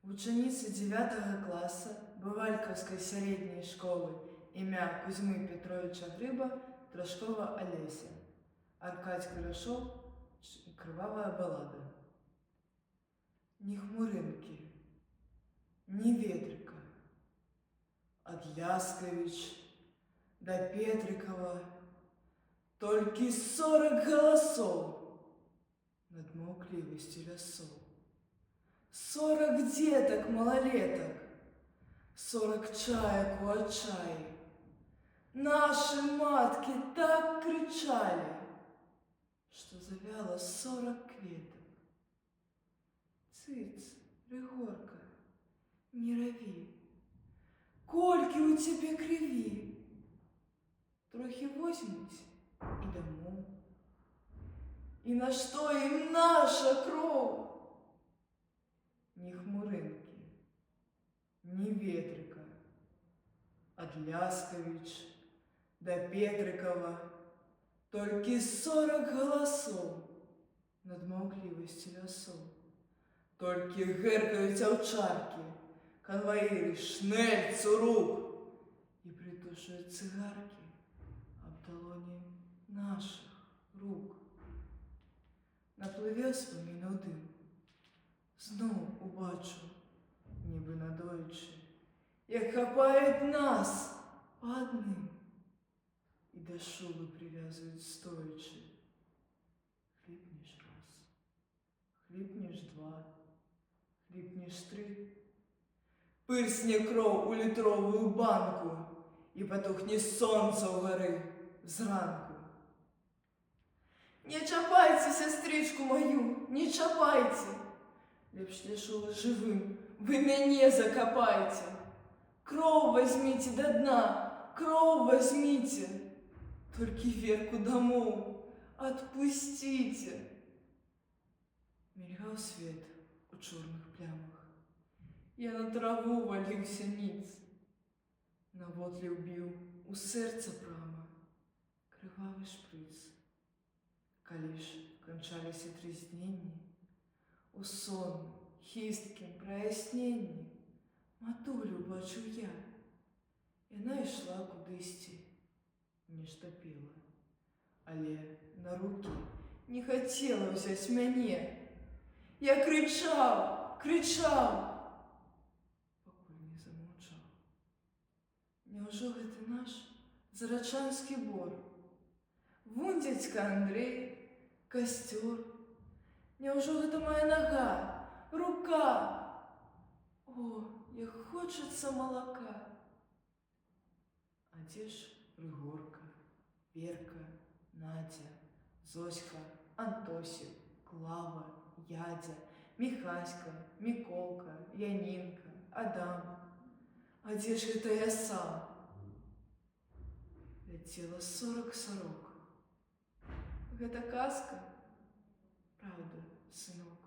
Вучаніца 9 класа Бывалькаўскай сярэдняй школы імя Кузьмы Пятровіча Грыба Трошкова Алеся. Аркадзь Куляшоў, «Кровавая баллада». Ні хмурынкі, ні ветрыка. Ад Ляскавіч да Петрыкава толькі 40 галасоў над маўклівасцю лясоў. 40 дзетак малалетак, 40 чаек у адчаі. Нашы маткі так крычалі, што завяла 40 кветак. Цыц, Рыгорка, не раві. Колькі ў цябе крыві? Трохі возьмуць і дамоў. І нашто ім наша кроў? Ні хмурынкі, ні ветрыка. Ад Ляскавіч да Петрыкава толькі 40 галасоў над маўклівасцю лясоў. Толькі гэркаюць аўчаркі, канваіры, шнэль, цурук, і прытушваюць цыгаркі аб далоні нашых рук. Наплыве ўспамінаў дым, зноў убачу, нібы надоечы, як хапаюць нас па адным і да шубы прывязваюць стоячы. Хліпнеш раз, хліпнеш два, хліпнеш тры. Пырсне кроў у літровую банку, і патухне сонца ўгары зранку. Не чапайце сястрычку маю, не чапайце. Лепш ляшу вас жывым, вы мяне закапайце. Кроў вазьміце да дна, кроў вазьміце. Толькі Верку дамоў адпусціце. Мільгаў свет у чорных плямах. Я на траву валіўся ніц. Навотліў біў у сэрца прама крывавы шпрыц. Калі ж канчаліся трызненні, у сонным, хісткім праясненні матулю бачыў я. Яна ішла кудысьці, нешта пела, але на рукі не хацела ўзяць мяне. Я крычаў, крычаў, пакуль не замаўчаў. Няўжо гэта наш зарачанскі бор? Вунь дзядзька Андрэй, касцёр. Няўжо гэта моя нага, рука? О, як хочацца малака. А дзе ж Рыгорка, Верка, Надзя, Зоська, Антосік, Клава, Ядзя, Міхаська, Міколка, Янінка, Адам? А дзе ж гэта я сам? Ляцела 40 сарок. Гэта казка? Праўда, сынок.